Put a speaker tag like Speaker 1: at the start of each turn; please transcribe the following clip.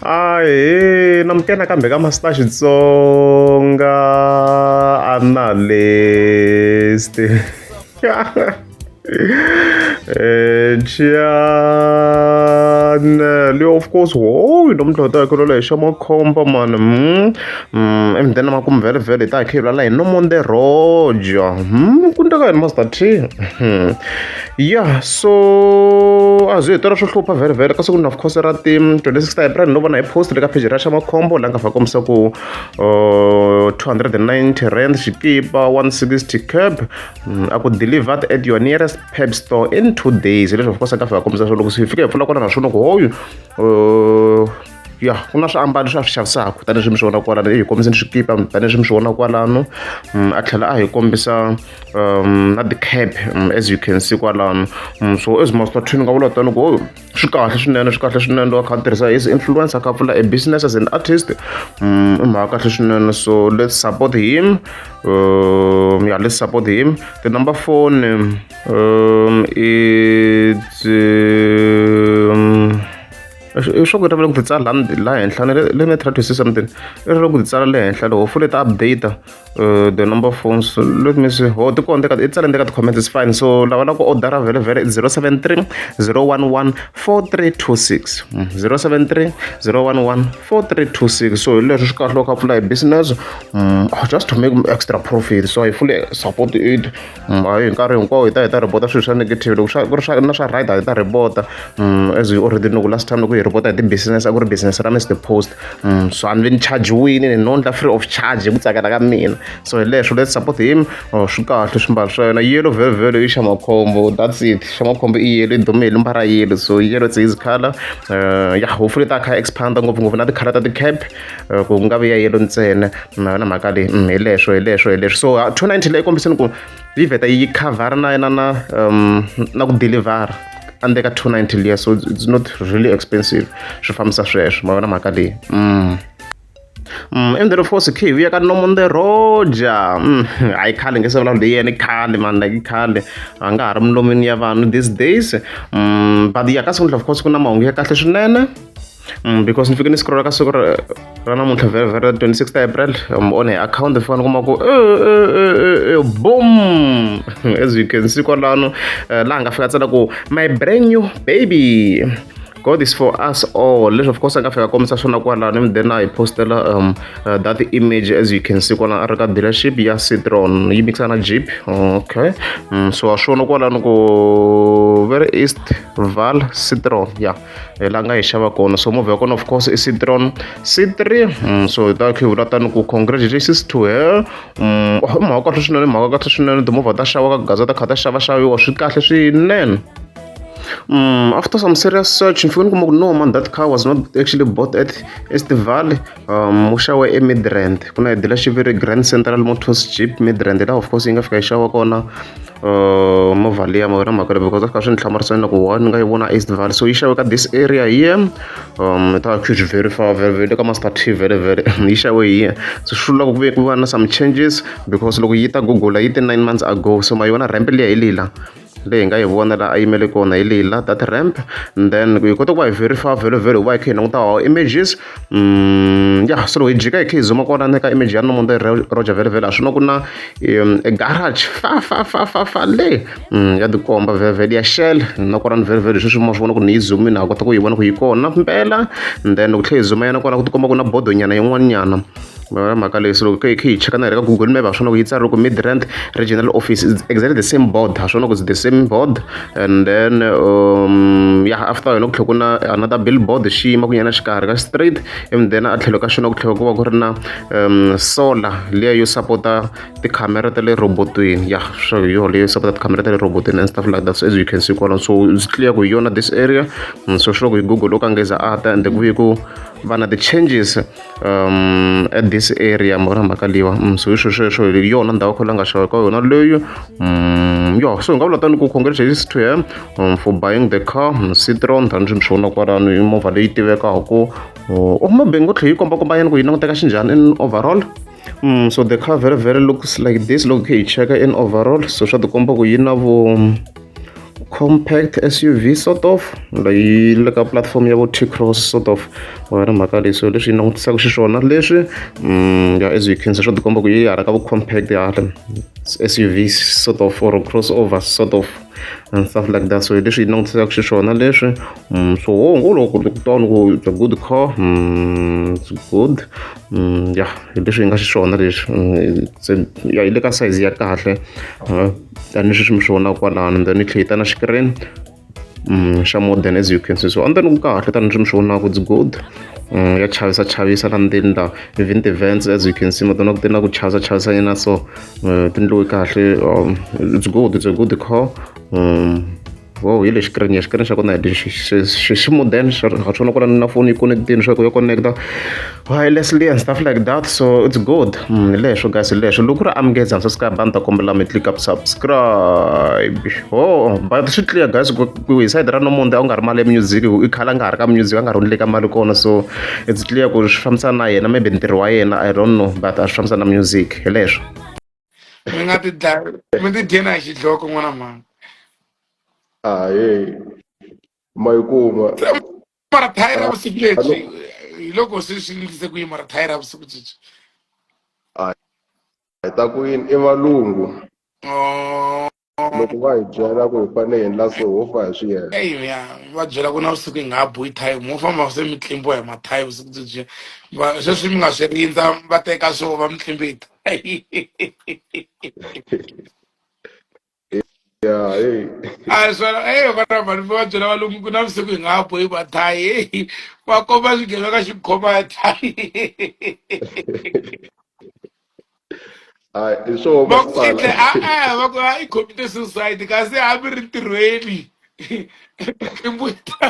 Speaker 1: Ahee namukela nakambe ka Master Xitsonga Analyst channel of course ho namuntlha hi ta hi hi xa makhombo mani and then makumu vhele vhele hi ta hi kha hi vulavula hi Nomonde Roger ku endleka yini Master T ya so a zwi hi tora swo hlupha vhele vhele ka siku of course ra ti 26 ta April no vona hi post le ka page ra xa makhombo la nga fa kombisa ku 290 rand xikipa 160 cab a ku delivered at your nearest Pep store in 2 days. Leswi of course a nga fika kombisa swo loko swi fika hi pfula kona naswona ku hoyu ya ku na swiambalo leswi a swi xavisaka tanihileswi mi swi vona kwalano i hi kombiseni swikipa tanihileswi mi swi vona kwalano. A tlhela a hi kombisa na ti-cap as you can see kwalano. So as Master T ni nga vula tano ku swi kahle swinene, swi kahle swinene loko a kha a tirhisa his influence, a kha a pfula a business as an artist. I mhaka kahle swinene, so let's support him. Yeah, let's support him. The number phone, it's i swa ku ri ku ti tsala laha henhla. Let me try to see something. I ri ku ti tsala le henhla loko hopefully ta update the number phones. Let me see. Ho ti kona i tsale ndzeni ka ti-comments, is fine. So lava lava ku order vhele vhele, 073 011 4326, 073 011 4326. So hi leswi swi kahle loko a pfula hi business just to make extra profit, so hi fully support it. Hayi, hi nkarhi hinkwawo hi ta report swilo swa negative. Loko swa ku ri swa na swa right, hi ta report. As you already know, last time loko hi report hi ti-business, a ku ri business ra Mr Post. So a ni ve ni charge-wini, ni no ndla free of charge hi ku tsakela ka mina. So hi leswo, let's support him. Oh, swi kahle swimbalo swa yena, yellow vhele vhele i xa makhombo, that's it. Xa makhombo i yellow, i dume hi limba ra yellow, so yellow, it's his color. Yeah, hopefully ta kha expand ngopfungopfu na ti-color ta ti-cap, ku nga vi ya yellow ntsena na mhaka leyi. Hi leswo, hi leswo, hi leswo. So 290 leyi kombiseni ku yi vheta yi khavhara na ku deliver endzeni ka 290 liya, so it's not really expensive. Swi fambisa sweswo, ma vona mhaka leyi. And then of course khe hi vuya ka Nomonde Roger. Hayi, khale nge se vulavula hi yena, i khale man, like i khale a nga ha ri milomeni ya vanhu these days. But ya ka siku of course ku na mahungu ya kahle swinene. Because ni fike ni scrolla ka siku ra namuntlha vhele vhele 26 April on her account, fika ni kuma ku boom, as you can see kwalano, laha nga fika tsala ku "My brand new baby, God is for us all." Leswi of course a nga fika kombisa swona kwalano, and then a hi postela that image, as you can see kwalano a ri ka dealership ya Citroen yi mixa na Jeep. Okay, so wa swona kwalano ku very East Val Citroen ya hi laha nga hi xava kona. So movha ya kona of course i Citroen C3. So hi ta kha hi vula tani ku congratulations to her. Oh, mhaka kahle swinene, mhaka kahle swinene. Timovha ta xava ka Gaza, ta kha ta xavaxaviwa, swi kahle swinene. After some serious search, ni fike ni kuma ku no man, that car was not actually bought at East Valley. Wu xawe eMidrand, ku na dealership ri Grand Central Motors Jeep Midrand, laha of course yi nga fika yi xava kona movha liya. Ma mhaka leyi, because a fika swi ni hlamarisana ku wa ni nga yi vona East Valley, so yi xave ka this area here. Hi ta va swi verify vhele vhele ka Master T, vhele vhele yi xave here. So swi vula ku ve ku va na some changes, because loko yi ta google yi te 9 months ago. So ma yi vona ramp liya hi lila leyi hi nga yi vona laha a yimele kona, hi leyi la that ramp. And then hi kota ku va hi verify vhele vhele hi va hi kha hi languta our images. Ya, so loko hi jika hi kha hi zooma kwalano ka image ya Nomonde Roger vhele vhele, a swi na ku na garage fa fa fa fa fa le ya tikomba vhele vhele ya Shell na kwalano vhele vhele. Sweswi ma swi vona ku ni yi zoomini, ha kota ku yi vona ku yi kona mpela. And then loko tlhe hi zooma yana kwala, ku tikomba ku na bodo nyana yin'wana nyana ma mhaka leyi. So loko hi kha hi cheka na hi ka Google Map, ha swona ku yi tsariwe ku Midrand Regional Office is exactly the same board, ha swona ku it's the same board. And then yeah, after yona ku tlhela ku na another billboard xi yima ku nyana xikarhi ka street, and then a tlhelo ka xona ku tlhela ku va ku ri na solar liya yo sapota tikhamera ta le robotweni. Ya, so hi yona leyo sapota tikhamera ta le robotweni and stuff like that. So as you can see kwalano, so it's clear ku hi yona this area. So swi loko hi Google u kangeza ata and ku vuye ku va na ti-changes at this area, ma vona mhaka leyiwa. So hi sweswo hi yona ndhawu kho la nga xava ka yona leyi. Ya, so hi nga vula tani ku congratulations to her for buying the car, Citroen, tani swi vona kwalano i movha leyi tivekaka. Oh, maybe ngo tlhela yi kombakomba nyana ku yi languteka xinjhani in overall. So the car very very looks like this loko hi cheka in overall. So swa tikomba ku yi na vo compact SUV sort of leyi le ka platform ya vo T-Cross sort of wa ri mhaka leyi. So leswi yi langutisaka xiswona leswi, ya, as you can see, swo tikomba ku yi hala ka vo compact hala SUV sort of or crossover sort of and stuff like that. So leswi yi langutisaka xiswona leswi. So ho ngo loko ku tona ku it's a good car, it's good. Ya, hi leswi yi nga xiswona leswi. Ya, yi le ka size ya kahle tanihi sweswi mi swi vonaka kwalano. Then yi tlhela yi ta na xikirini xa modern, as you can see. So endzeni ku kahle tanihi mi swi vonaka, it's good. Ya chavisa chavisa la ndzeni la, even ti-vents, as you can see, ma tona ku ti na ku chavisa chavisa nyana. So ti ndliwe kahle. It's good, it's a good car. Wow, hi le xikirini, xikirini xa kona hi lexi xi modern ha swona kwala na foni yi connectini swa ku ya connecta wirelessly and stuff like that. So it's good. Hi leswo guys, hi leswo. Loko ku ri amukeza subscribe, a ni ta kombela mi click up subscribe. Oh, but swi clear guys ku hi side ra Nomonde a ku nga ri mali ya music, i khale a nga ha ri ka music, a nga ri ka mali kona. So it's clear ku swi fambisana na yena, maybe ntirho wa yena, I don't know, but a swi fambisana na music, hi leswo.
Speaker 2: Mi nga ti dlayi, mi ti dyena hi xidloko, n'wana mhani.
Speaker 3: Ahee, ma yi kuma.
Speaker 2: Mara thayi ra vusiku lebyi hi loko se swi endlise ku yini? Mara thayi ra vusiku byebyi?
Speaker 3: Hi ta ku yini, i valungu.
Speaker 2: Oh.
Speaker 3: Loko va hi byela ku hi fanele hi endla so, ho fa hi swi endla.
Speaker 2: Eyi, ya va byela ku na vusiku hi nga ha bohi thayi, mo famba se mi tlimbiwa hi mathayi vusiku byebyi. Sweswi mi nga swi rindza, va teka swo va mi tlimbita.
Speaker 3: Ya, hey.
Speaker 2: A swona eyi, vana vanhu va byela valungu ku na vusiku hi nga ha bohi mathayi. Eyi, va komba swigevenga xi khoma ya thayi.
Speaker 3: Hayi, hi swoho.
Speaker 2: Va ku
Speaker 3: masipala.
Speaker 2: Endle a va ku a i committed suicide, kasi a mi ri ntirhweni. Tlimbuta.